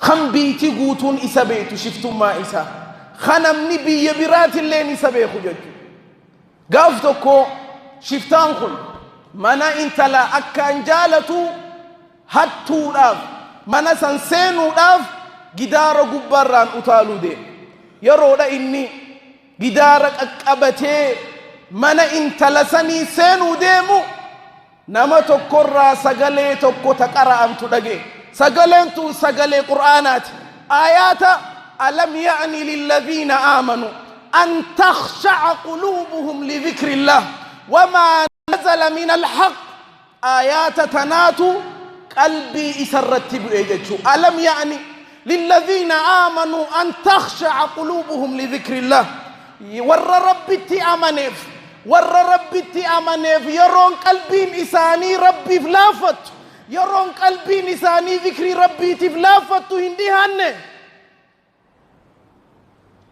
Kan biitii guutuun isa beektu shiftummaa isaa. Kan namni biyya biraatilleen isa beeku jechuudha. Gaaf tokko shiftaan kun mana intala akkaan jaalatu hattuudhaaf mana san seenuudhaaf gidaara gubbaarraan utaaluu deema. Yeroodha inni gidaara qaqqabatee mana intala sanii seenuu deemu nama tokkorraa sagalee tokko ta qara'amtu dhage. Sagaleen tun sagalee Qur'aanaati. Aayaata alam ya'ni lilladhiina aamanu an takhsha'a quluubuhum lidhikrillah wamaa nazala min alhaq. Aayaata tanaatu qalbii isarratti bu'e jechuu. Alam ya'ni lilladhiina aamanuu an takhsha'a quluubuhum lidhikrillah. Warra Rabbitti amaneef, warra Rabbitti amaneef yeroon qalbiin isaanii Rabbiif laaffattu, yeroon qalbiin isaanii dhikrii Rabbiitiif laaffattu hin dhihaanne.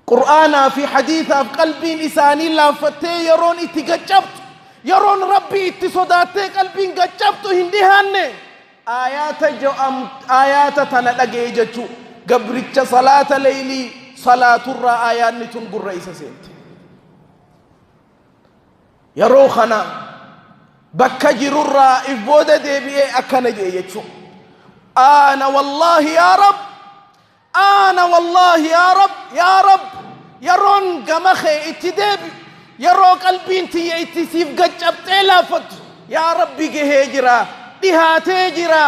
Qur'aanaa fi hadiisaaf qalbiin isaanii laaffattee yeroon itti gaccabtu, yeroon Rabbii itti sodaattee qalbiin gaccabtu hin dhihaanne. Aayaata je'am aayaata tana dhaga'e jechuu gabricha salaata leeylii salaaturraa aayaanni tun gurra isa seente. Yeroo kana bakka jirurraa if booda deebi'ee akkana jedhe jechuu. Aana wallaahi yaa Rab, aana wallaahi yaa Rab, yaa Rab, yeroon gama kee itti deebi'u, yeroo qalbiin tiyya itti siif gaccabxee laaffattu, yaa Rabbi gahee jira, dhihaatee jira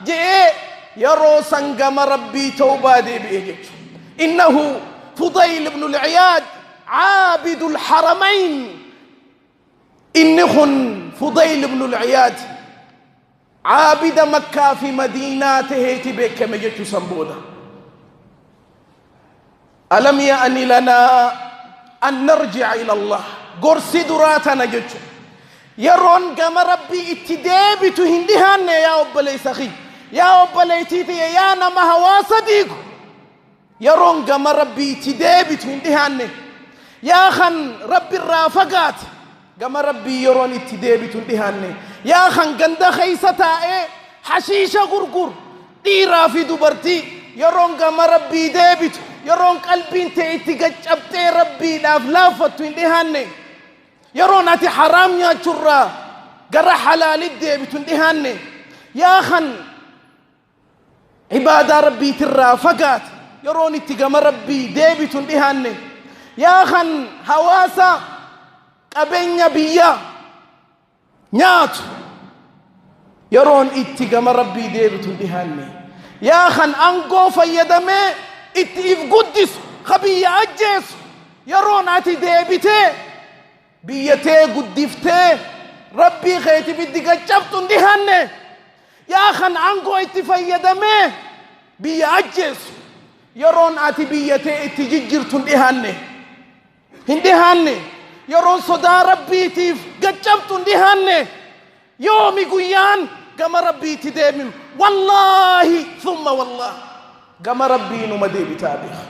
je'ee yeroo san gama Rabbii tawbaa deebi'e jechuudha. Innahu Fudayl ibn al-Iyaad caabidul haramayn. Inni kun Fudayl ibn al-Iyaad caabida Makkaa fi Madiinaa taheeti beekame jechuu san booda. Alam ya'ni lanaa an narji'a ila Allah. Gorsi duraa tana jechu. Yeroon gama Rabbii itti deebitu hin dhihaanne yaa obboleessa kiyya. Yaa obboleettii tiyya, yaa nama hawaasa diigu. Yeroon gama Rabbii itti deebitu hin dhihaanne. Yaa kan Rabbi irraa fagaate gama Rabbii yeroon itti deebitu hin dhihaanne. Yaa kan ganda keessa taa'ee hashiisha gurguru dhiiraa fi dubartii yeroon gama Rabbii deebitu, yeroon qalbiin tee itti gaccabxee Rabbiidhaaf laaffattu hin dhihaanne. Yeroon ati haraam nyaachurraa gara halaalitti deebitu hin dhihaanne. Yaa kan ibaadaa Rabbiitirraa fagaate yeroon itti gama Rabbii deebitu hin dhihaanne. Yaa kan hawaasa qabeenya biyyaa nyaatu yeroon itti gama Rabbii deebitu hin dhihaanne. Yaa kan aangoo fayyadamee itti if guddisu ka biyya ajjeesu yeroon ati deebitee biyya tee guddiftee Rabbii keetiif itti gaccabtu hin dhihaanne. Yaa kan aangoo itti fayyadamee biyya ajjeesu yeroon ati biyya tee itti jijjiirtu hin dhihaanne. Hin dhihaanne. Yeroon sodaa Rabbiitiif gaccabtu hin dhihaanne. Yoomi guyyaan gama Rabbiitti deebinu? Wallaahi thumma wallaahi gama Rabbii numa deebitaa beeka.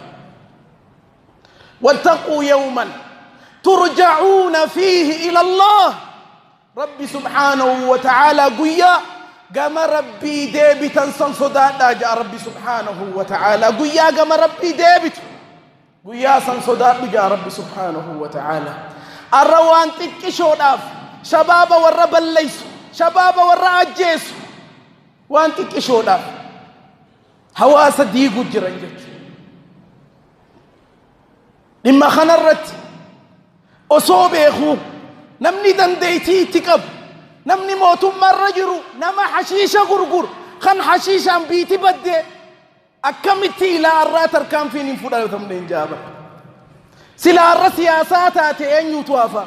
Wattaquu yawman turja'uuna fiihi ila Allah. Rabbi subhaanahu wa ta'aalaa guyyaa gama Rabbii deebitan san sodaadhaa ja'a Rabbi subhaanahu wa ta'aalaa. Guyyaa gama Rabbii deebitu guyyaa san sodaadhu ja'a Rabbi subhaanahu wa ta'aalaa. Arra waan xiqqishoodhaaf shabaaba warra balleessu, shabaaba warra ajjeesu waan xiqqishoodhaaf hawaasa diigu jiran jechuudha. Dhimma kanarratti osoo beekuu namni dandeettii itti qabu, namni mootummaarra jiru nama hashiisha gurguru kan hashiishaan biiti baddee akkamitti ilaa arraa tarkaanfiin hin fudhatamne hin jaaba. Silaa arra siyaasaa taate eenyutu hafa?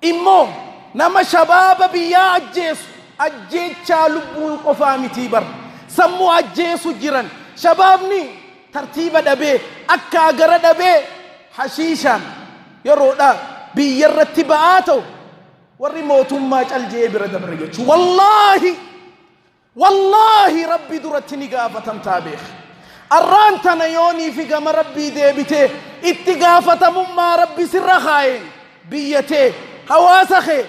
Immoo nama shabaaba biyyaa ajjeesu ajjeechaa lubbuu qofaa mitii bar. Sammuu ajjeesu jiran shabaabni tartiiba dhabee akka agara dhabee hashiishaan yeroodha biyya irratti ba'aa ta'u warri mootummaa calje'ee bira dabre jechuudha. Wallaahi wallaahi Rabbi duratti ni gaafatamtaa beeka. Arraan tana yoonii fi gama Rabbii deebitee itti gaafatamummaa Rabbi sirra kaayeen biyya tee hawaasa kee